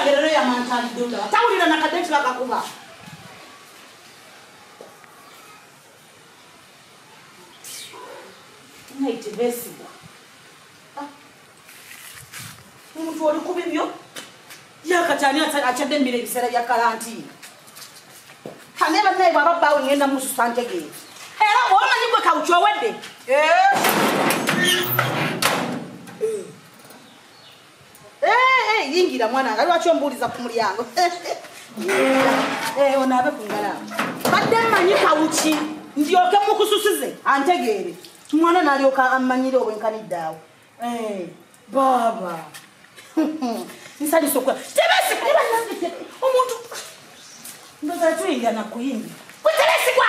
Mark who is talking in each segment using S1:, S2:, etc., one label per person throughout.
S1: Bannange leero yamantaalidde olaba tawulira nakadde nti bakakuba. Naye tebeesigwa. Omuntu oli ku bibyo yakati ani akyadde emmere ebiseera bya kalantiini. Naye bannaye bw'aba bbaawe ngenda mususa ntegeere. Era omanyi gwe kawuki owedde. Yingira mwana nga lwaki ombuuliza ku mulyango. Onaabe ku ngalo awo. Badde mmanyi kawuki ndyoke mukususize antegeere. Mwana n'alyoka ammanyire obwenkanidde awo. Baaba. Nsanyuse okukola. Tebeesigwa omuntu ndowooza tuyingira na kuyingira. Tebeesigwa!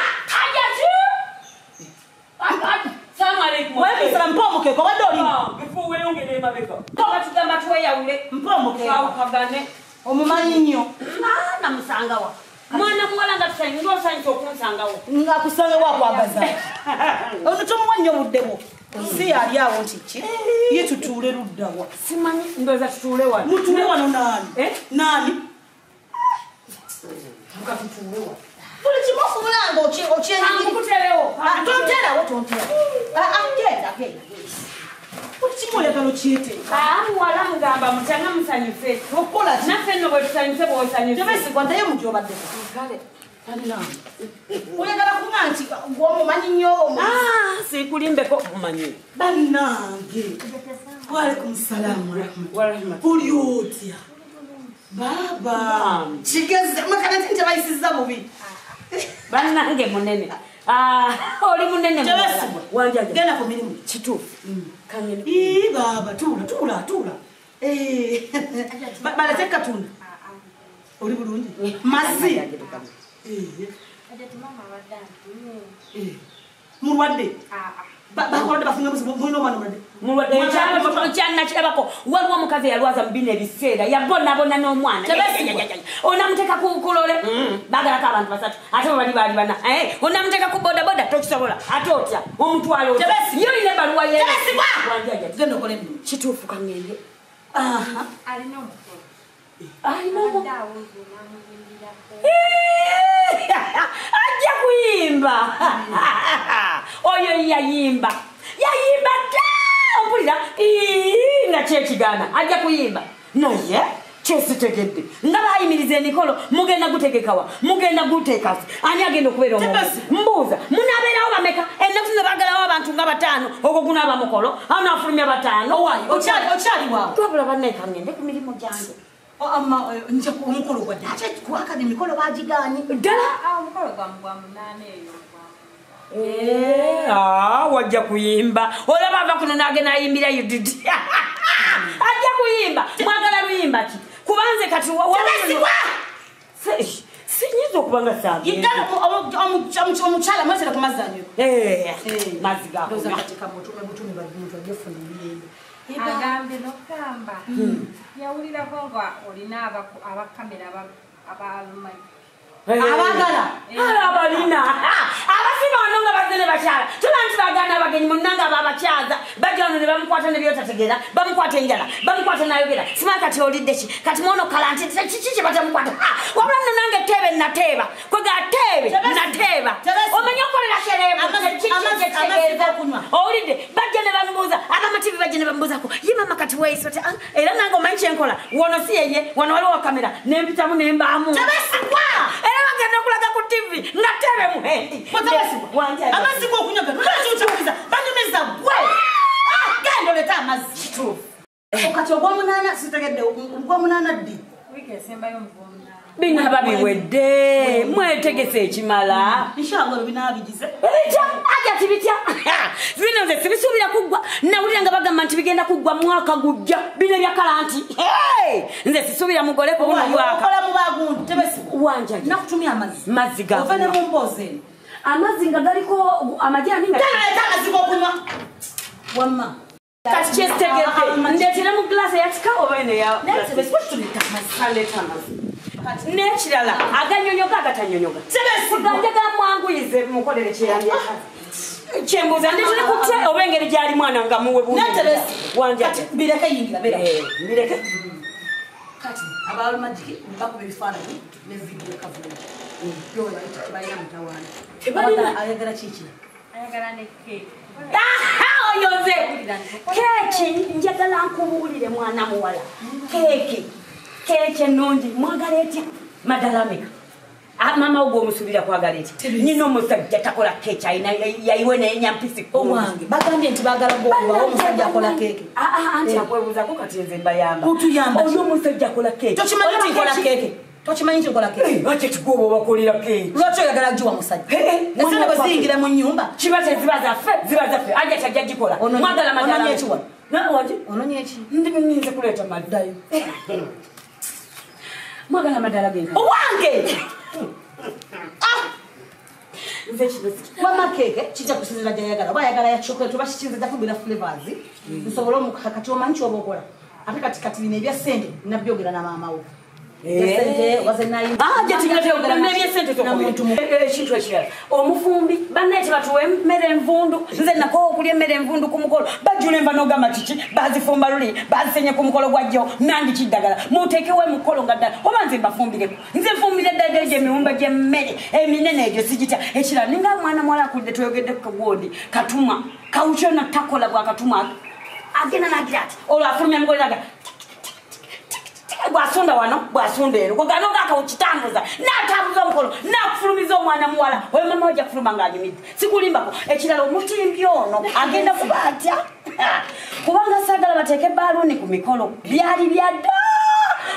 S2: Salamu alaikum.
S1: Weebisala mpa omukeeka obadde olina.
S2: Before weeyongere emabega. Batugamba tweyawule.
S1: Mpa omukeeka.
S2: Twawukagane.
S1: Omumanyi nnyo.
S2: Namusangawa. Mwana muwala nga tusanyusa osanyusa okunsangawo.
S1: Ng'akusangawo akwagaza. Ono tomuwa nnyo obudde bwo. Si yali awo nti ki? Ye tutuule ludda wa?
S2: Simanyi ndowooza tutuule wano.
S1: Mutuule wano naani? Naani? Muka tutuule wano. Buli kimu okulanga okyenyigira.
S2: Nkuterewo.
S1: Tonterawo tonterawo. Genda genda. Buli kimu oyagala okyeteeka.
S2: Muwala mugamba mutya musanyuse.
S1: Okola ki?
S2: Naffe nno bwe tusanyuse bw'osanyuse.
S1: Tebeesigwa ddayo mu gy'obaddeko.
S2: Kale.
S1: Oyagala kuŋŋa nti gw'omumanyi nnyo omu.
S2: Sikulimbeko mumanyi.
S1: Bannange. Waalaikum salaamu warahmatullahi. Oli otya? Baaba. Kigeze makana nti tebayisizza bubi.
S2: Bannange munene. Oli munene.
S1: Tebeesigwa.
S2: Wanjaja.
S1: Genda ku mirimu.
S2: Kituufu. Kangende.
S1: Ii baaba tuula tuula tuula. Balete katunda. Oli bulungi? Mazzi. Mulwadde. Bakolodde bafunye obuzibu mulina omwana mulwadde.
S2: Mulwadde kyanakirabako waliwo omukazi eyalwaza mu bino ebiseera yabonaabona n'omwana. Onamuteeka ku kulole baagalako abantu basatu ate bwe bali baali bana. Onamuteeka ku bodaboda tokisobola ate otya omutwalo otya. Ye olina ebbaluwa ye.
S1: Genda okole emirimu.
S2: Kituufu kangende.
S3: Alina omukolo.
S2: Alina omukolo. Ajja kuyimba. Oyo yayimba. Yayimba dda ompulira nga kyekigaana ajja kuyimba. Naye kyesitegedde nga bayimiriza emikolo mugenda gutegekawa mugenda guteekasi ani agenda okubeera omuntu mbuuza munaabeerawo bameka ennaku zino baagalawo abantu nga bataano ogwo gunaaba mukolo anaafulumya bataano.
S1: Okyali waawo.
S2: Twabula bannaye kangende ku mirimu gyange.
S1: Ama nja omukolo gwadde ate kuwakana emikolo bagigaanye.
S2: Ddala?
S3: Omukolo gwa munaana eyo.
S2: Wajja kuyimba olaba ava kuno n'agenda ayimbira UDD. Ajja kuyimba. Mwagala luyimba ki? Kubanze kati
S1: Tebeesigwa!
S2: Sinyinza okuba nga saagenda.
S1: Omukyala mwesere ku mazzi anywe.
S2: Mazzi gakunywa.
S1: Kati kamutume butume bali muntu ajja ofuna emirembe.
S3: Agambye n'okugamba yawulirako nga olina abakamera abalumanyi.
S1: Abaagala.
S2: Abalina. Abasiba wano nga bazze ne bakyala. Tuba nti bagaana abagenyi munnange ababakyaza. Bajja wano ne bamukwata ne by'otategeera. Bamukwata enjala. Bamukwata n'ayogera. Simanyi kati olidde ki? Kati mwono kalanti kiki kye batamukwata? Wabula nno nange teebe nateeba. Kwega teebe nateeba. Omanyi okolera kereebu. Kiki kye
S1: okunywa.
S2: Owulidde bajja ne bamubuuza. Abamativi bajja ne bamubuuzaako. Ye maama kati weeyisa otya? Era nange omanyi kye nkola. Wono si yeye. Wano waliwo kamera. Ne mpitamu ne mbaamu.
S1: Tebeesigwa!
S2: Era bagenda okulaga ku TV nga teebe muhendi.
S1: Amazzi g'okunywa gano lwaki okyumiza? Banyumiza ggwe. Genda oleete amazzi.
S2: Kituufu.
S1: Kati ogw'omunaana sitegedde ogw'omunaana ddi?
S3: Wiiki esembayo mu gw'omunaana.
S2: Binaaba biwedde mwetegese ekimala.
S1: Inshallah binaaba bigize.
S2: Bitya ajja tibitya. Bino nze sibisuubira kuggwa. Nawulira nga bagamba nti bigenda kuggwa mwaka gujja. Bino ebya kalanti. Nze sisuubira mugole ku buno mwaka.
S1: Okola mu bagundi tebeesigwa.
S2: Wanjaja.
S1: Nakutumya amazzi.
S2: Mazzi ga.
S1: Ova ne mu mboozi eno.
S2: Amazzi nga galiko amajaani nga.
S1: Genda oleete amazzi g'okunywa. Wamma.
S2: Kati kyesitegedde ndeetera mu gulaasi eyakika oba eno eya.
S1: Tebeesigwa tuleeta amazzi.
S2: Aleeta amazzi. N'ekirala aganyonyoga agatanyonyoga.
S1: Tebeesigwa.
S2: Njagala mwanguyize mukolere kyeyandye. Kyembuuza ndeetera ku tray oba engeri gy'ali mwana nga muwe bulungi.
S1: Wanjja. Bireke yingira bireke.
S2: Bireke.
S1: Kati abalumajiki bakuba ebifaananyi ne vidiyo kavulungi. Yo bayita tebalina mutawaana.
S2: Tebalina.
S1: Ayagala kiki?
S3: Ayagala ne keeki.
S2: Oyo nze keeki njagala nkubuulire mwana muwala. Keeki. Keeki ennungi mwagala etya? Madala ameka? Mama ogwo omusuubira kwagala etya? Nina omusajja takola keeki alina yayiwe naye nyampisi.
S1: Owange bagambye nti baagala gwokubawo omusajja akola keeki.
S2: Anti akwebuuzaako kati nze mbayamba.
S1: Otuyamba ki?
S2: Oyo omusajja akola keeki.
S1: Tokimanyi nti nkola keeki? Tokimanyi nti nkola keeki?
S2: Lwaki kigwoba obakolera keeki?
S1: Lwaki oyagala giwa musajja? Essente bwe ziyingira mu nnyumba.
S2: Kiba teziba zaffe, ziba zaffe. Ajja kyajja gikola. Mwagala madala.
S1: Ononye ki wano?
S2: Wangi?
S1: Ononye ki?
S2: Nnyinza kuleeta maddayo. Mwagala madala genka.
S1: Owange!
S2: Nze kino sikira.
S1: Wamma keeke kijja kusinziira gy'ayagala. Oba ayagala ya chocolate oba kikinza kubeera flavors. Nsobole kati omanyi ky'oba okola. Ate kati kati bino ebya ssente nabyogera na maama wo.
S2: Ekintu ekirala omufumbi bannaye tebatuwa emmere envundu. Nze nakoowa okulya emmere envundu ku mukolo. Bajjula enva n'ogamba kiki bazifumba luli bazisenye ku mukolo gwa jjo nange kiddagala muteekewo emukolo nga ddala oba nze mbafumbireko. Nze nfumbira ddala egyo emiwumba gy'emmere eminene egyo sigitya. Ekirala ninga mwana muwala akulidde tweyogedde ku kagondi katumwa kawukyona takola bwa katumwa agenda n'agira ati olwo afulumya mugole naga bwasunda wano bwasunda ero kugano ng'akawukitambuza n'atambuza omukolo n'akufulumiza omwana muwala oyo mama ojja kufuluma ng'anyumidde sikulimbako. Ekirala omutimbi ono agenda kuba atya kubanga saagala bateeke baaluuni ku mikolo byali bya dda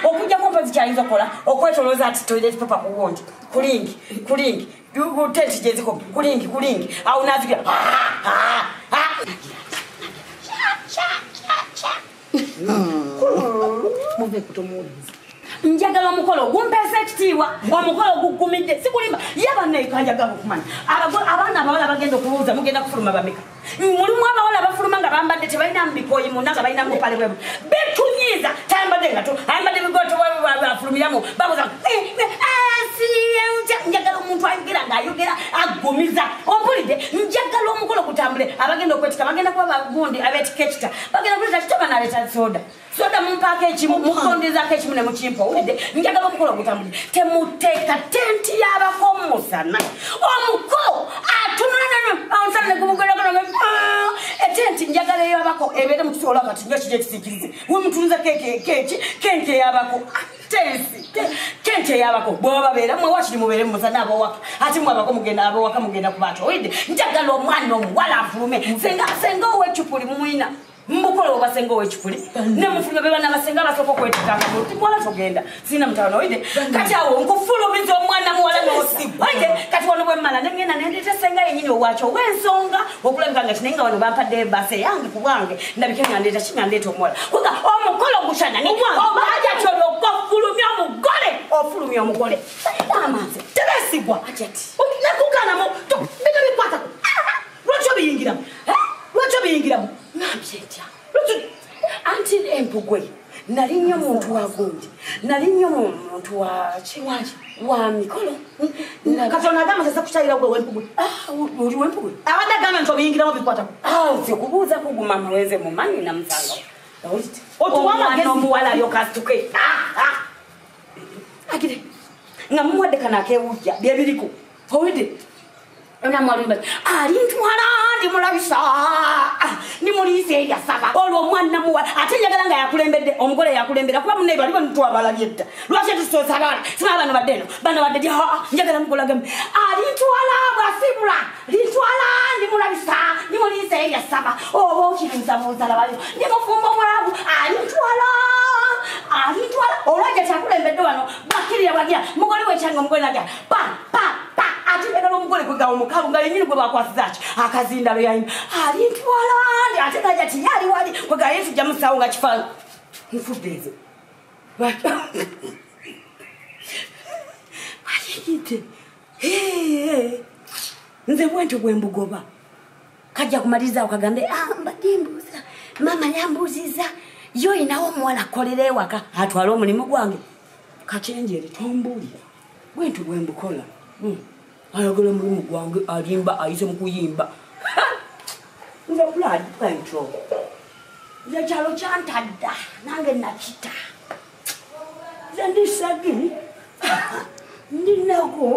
S2: okujjako mpozi kyayinza okukola okwetolooza ati toilet paper ku gundi kulingi kulingi tenti gyeziko kulingi kulingi awo n'azigira
S1: Muve kutomuwuliza.
S2: Njagala omukolo gumpeesa ekitiibwa, omukolo gugumidde sikulimba. Ye bannaye kanjagala okumanya abaana abawala bagenda okubuuza mugenda kufuluma bameka? Mulimu abawala abafuluma nga bambadde tebalina mu bikooyi munda nga balina mu bupale bwemu bitunyiiza tayambadde ngato ayambadde bigoto bafulumiramu babuuza njagala omuntu ayogera ng'ayogera agumiza ompulidde. Njagala omukolo gutambule. Abagenda okwetika bagenda kuba bagundi abeetika ekita bagenda kuleeta kita banaleeta soda soda mumpaako ekimu mukondezaako ekimu ne mukimpa owulidde. Njagala omukolo gutambule. Temuteeka tenti y'abako musana omukolo atunula omusana ne gumugeragana etenti njagala ey'abako ebeere mu kisobola kati nyo kijja kisiikirize wemutunza keeki kente ey'abako tensi kente ey'abako bwe babeera mwe wakiri mubeere mu musana ab'owaka ate mwe abako mugenda ab'owaka mugenda kubaata owulidde. Njagala omwana omuwala afulume senga ow'eccupuli mumuyina mukolo obasenga ow'ekipuli ne mufuluma be bana abasenga abasooka okwetikanga ti muwala togenda sirina mutawaana owulidde. Kati awo nkufulumiza omwana muwala n'osigwa owulidde. Kati wano bwe mmala ne ngenda ne ndeeta senga yennyini owakyo ow'ensonga okulabika nga kinaye nga wano bampadde ebbaasa eyange ku bwange ndabike nga ndeeta ki nga ndeeta omuwala kuga omukolo gushanani obaja kyolyoka ofulumya omugole ofulumya omugole amanze
S1: Tebeesigwa.
S2: Ajati
S1: Nakugaana bino bikwatako. Lwaki obiyingiramu? Lwaki obiyingiramu?
S2: Ngambye ntya anti empugwe nali nnyo muntu wa gundi nali nnyo muntu wa kiwaki wa mikolo.
S1: Kati ono agamba nti kukyalira gwe w'empugwe.
S2: Oli w'empugwe
S1: abadde agamba nti obiyingiramu bikwatako.
S2: Nze kubuuza kuguma maweze mumanyi namusanga
S1: Otuwa amagezi.
S2: Omuwala alyoka asituke agire nga mumuwadde kano akeewujja byebiriko owulidde. Alintwala ndimulabisa ndimuliisa eryasaba olwo omwana muwala ate njagala nga yakulembedde omugole yakulembera kuba munnaye bali banutwabalabye dda lwaki tusoose abawala simaa bano badde eno bano badde ddi njagala mukolagemu alintwala bwasibula lintwala ndimulabisa ndimuliisa eryasaba oba okirimusabuusalabayo ndimufumba omulabu alintwala alintwala olwajja kyakulembedde wano bwakkirira bwagira mugole wekyange omugole nagira pa pa pa ate njagala omugole gwe gawo mukalu nga yennyini gwe bakwasiza ki akazindalo yayimba alintwala ate naja ti yali wali kwega yesu jja musawo nga kifa nfudde ezo ayiyite nze bwentyo bwe mbugoba kajja kumaliriza kagambe mbadde mbuuza maama yambuuziza yo inawo omuwala akolera ewaka atwale omulimu gwange kachenjere tombuulira bwentyo bwe mbukola. Ayagala omulimu gwange alimba ayise mu kuyimba nze pulaani bwentyo nze kyalo kyantadda nange nakita. Nze ndi sagi, ndi nako.